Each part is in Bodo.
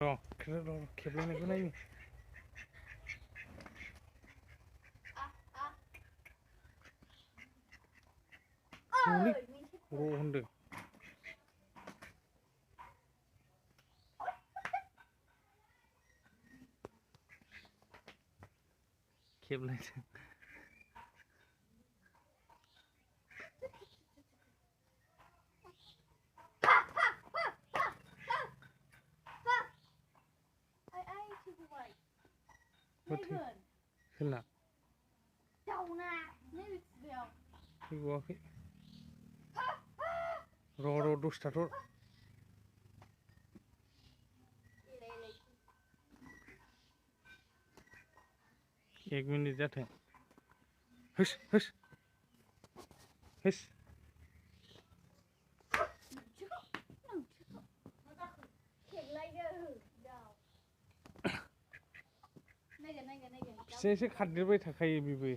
खेबलायनायखौ नायनि र' होनदों खेबलायदों सोरना थैबावाखै र' दसे थाथ' 1 मिनिट जाथों होस होस होस एसे खारदेरबाय थाखायो बेबो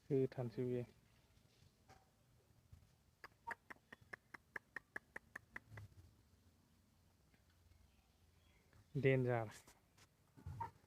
होथारनोसै बेयो डेन्जार